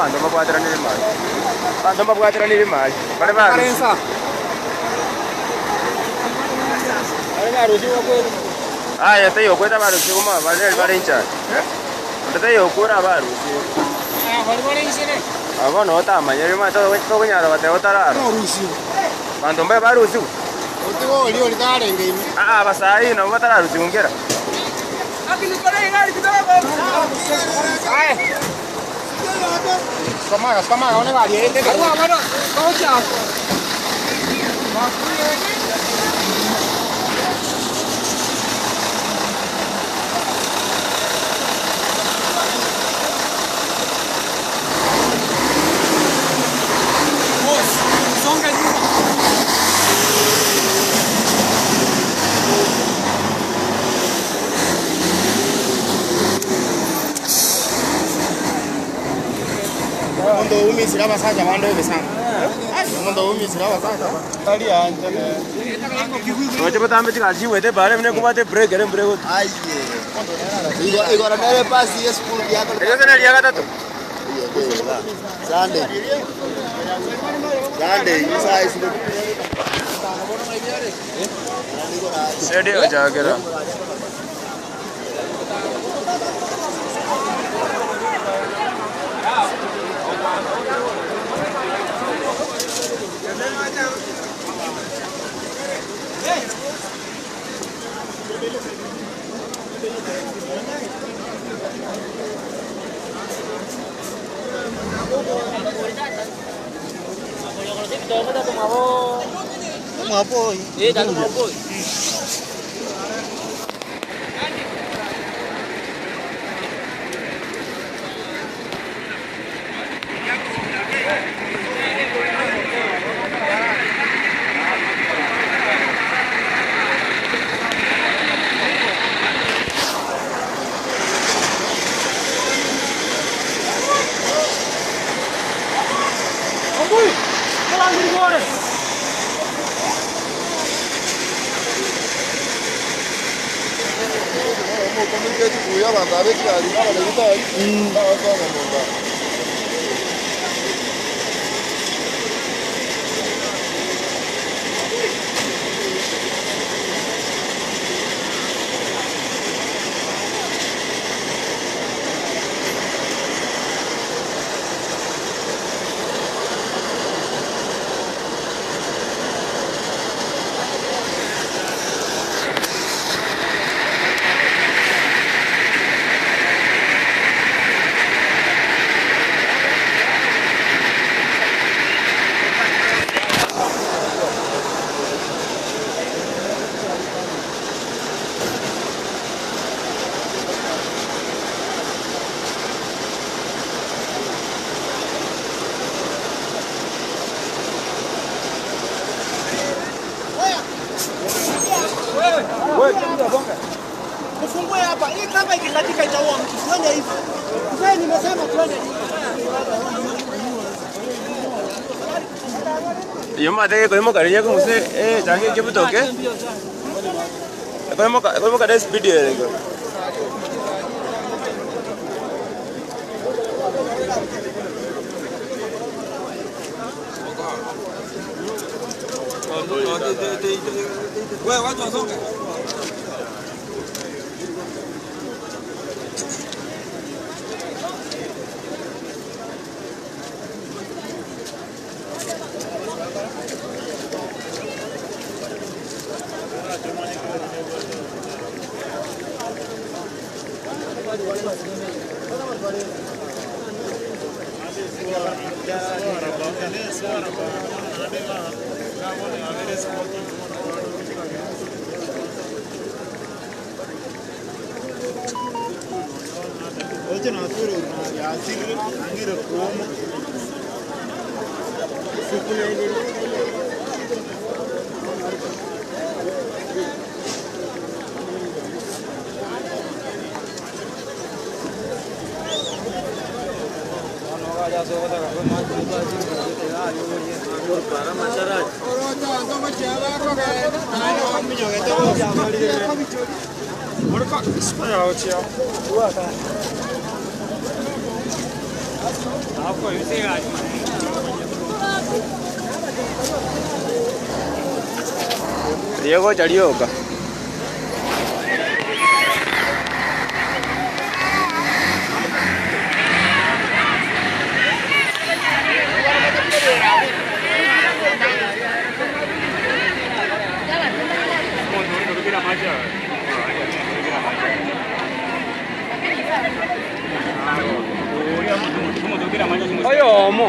Abanto mbabwateranire emali. Abanto mbabwateranire emali. Bare barusia. Aye taiyo okwete abarusia buna bare bare in charge. Onde taiyo okure abarusie. Aba bono otamanyire omanyete tokonyara goteba otararwa. Abanto mbaye barusigwe. Aa abasaai nabwo batararusigwa nkera. Omonto oumisire abasacha bande obe sana. Omonto oumisire abasacha tari anche nere. Roche botambe chigari chigwete ebara buna ekobwata ebrake ere embura egotwa. Igoro nere epasi ye esukuru Erio gose neria gatato. Sunday. Sunday, saa isiko. Redio gochakera. Omokominike chikuya abanto abe chigari abaregitari bagosoma monda. Ufungue hapa. Hii kamba ikikatika itaua mtu. Twende hivi. Mzee, nimesema twende hivi. Iyo matege koimoka riria kong'use eh change kebutoke. Koimoka koimoka de speed ere igo. Riria ogocha rioka. Oyomo.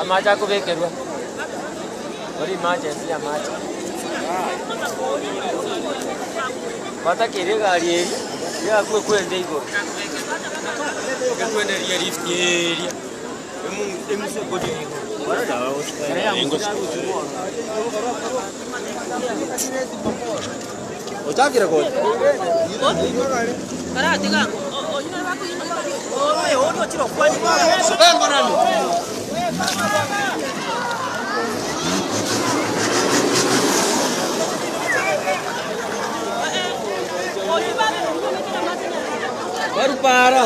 Amache akobekerwa, ore emergency ya amache. Batakeire egari eria, yakwe kwenda igoro. Ekwenderia lift eria, emuse kori Ochakire gocha. Barupara.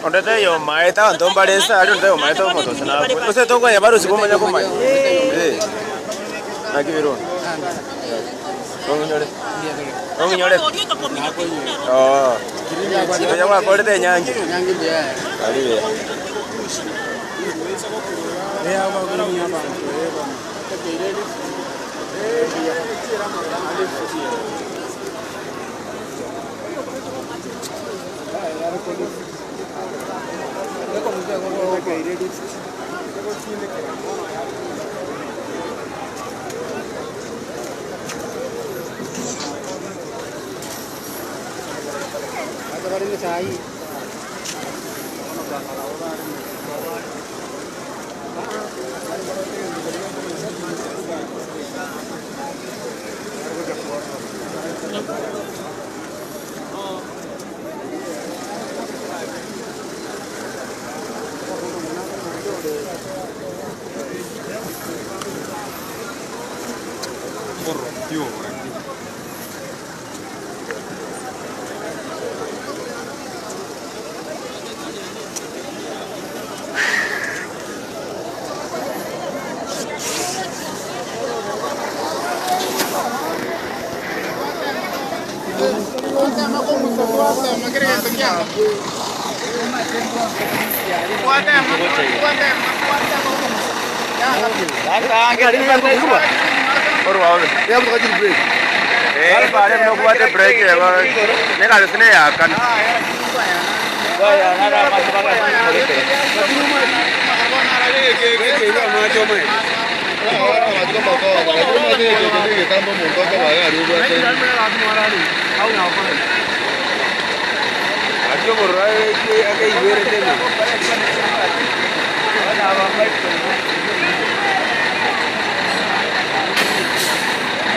Onde taiyo omaete abanto mbare nse aria onde taiyo omaete omonto gose nakwe. Gose tokonya barusia komanya komanya. Eh. Naki bire bono? Nong'inyore? Nong'inyore? Oo. Nonya gwakorete enyangi? Aria buya.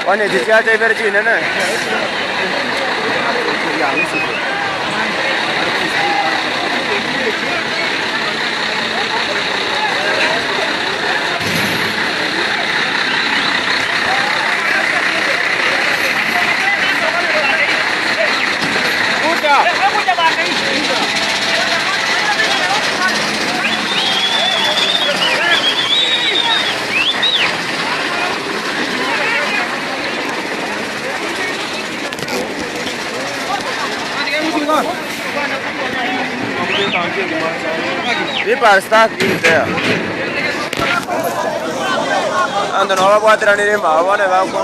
Onye chichiacha ibere chinene. People are stuck in there. Anto no babwatiranire mao bono bakwa.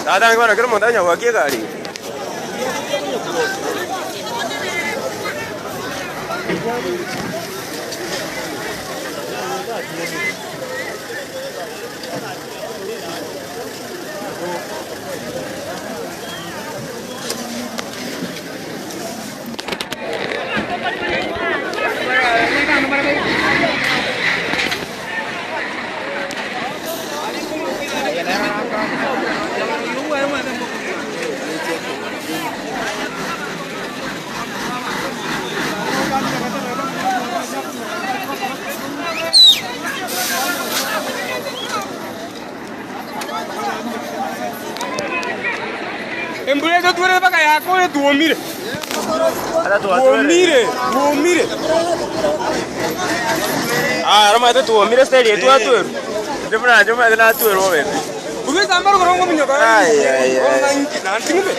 Tata bono kera omonto onye goakia egari. Embura eto twere mpaka yakore tuomire. Ata twatwere. Tuomire, tuomire. Ah, romate tuomire steli twatweru. Ndibuna njoma natwerwo bebe. Ubeza mbaro korongo minyoka. Ai, ai, ai. Nantingube.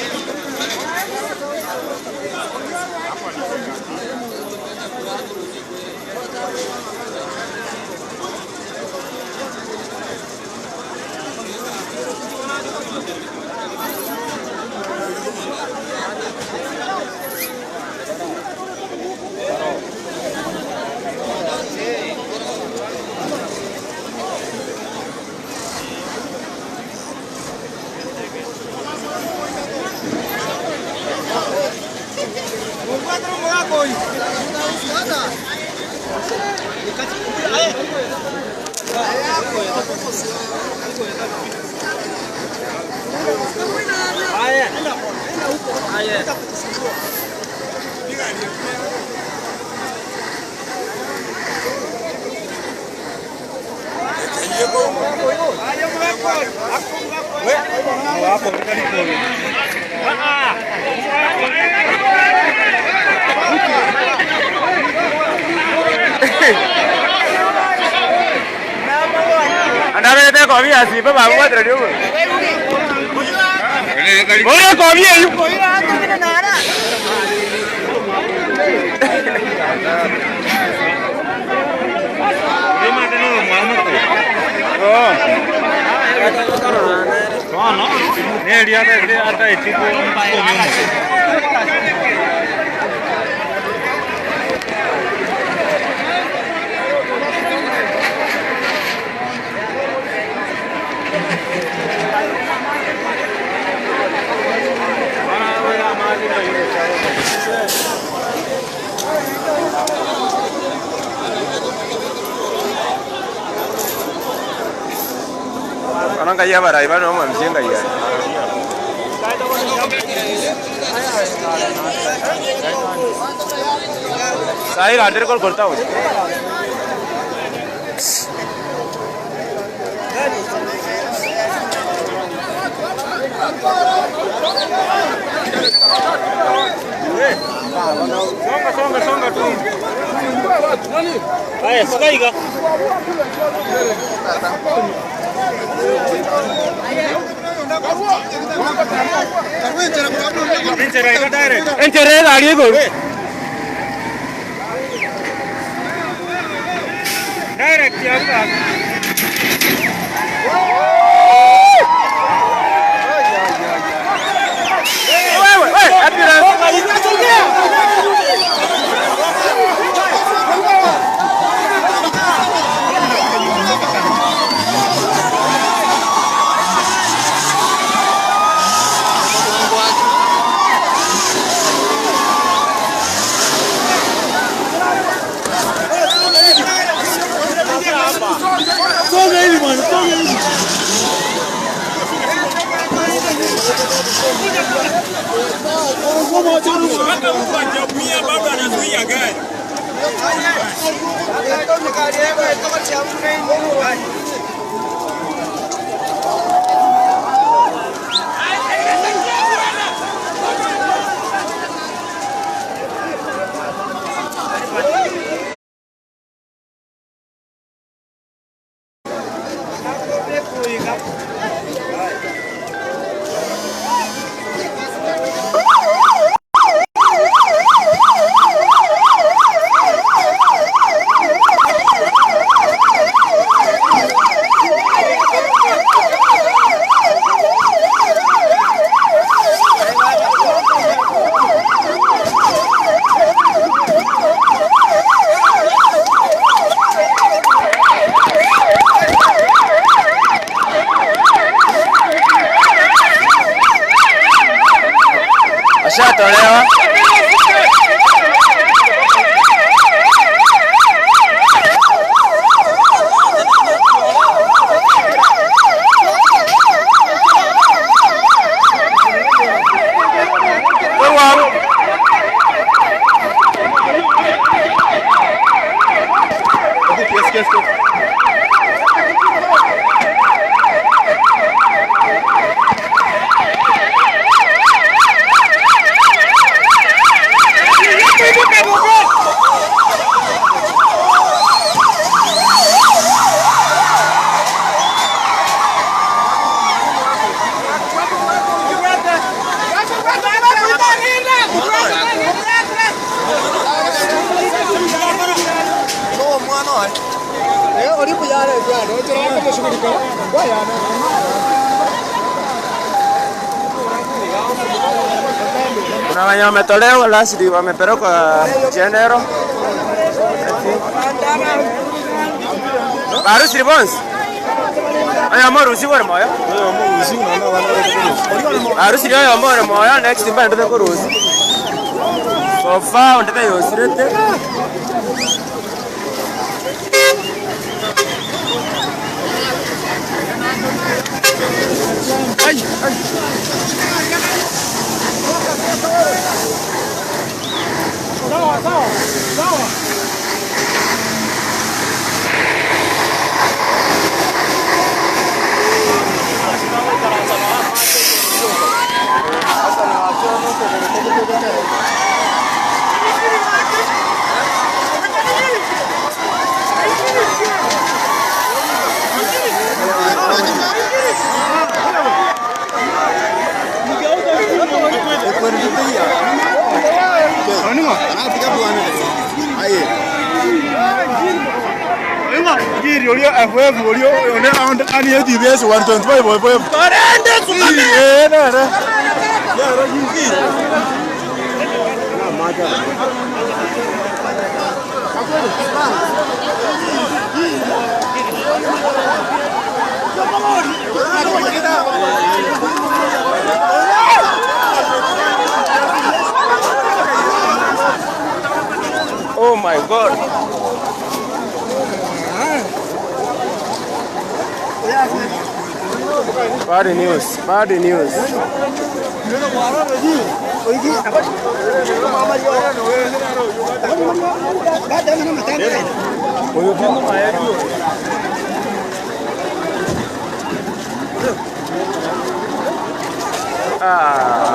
Ande abegete ekobia ase iba babwatereri obo. Bora ekobia eywo. Bono nkai abarai bare omwamisi engai aye. Sahi gandire korwa town. Enchera egari igoro. Wewe, wewe, ambulance. Ashatolewa. Wewe wangu. Kuna wenye wametolewa last wamepelekwa general. Barusi bonds. Oyo morusi bore moyo. Barusi oyo more moyo next mba ndete kurusi. So far ndete yosirete. Sawa sawa. Sawa. Oh my God. Bad news, bad news. Ah.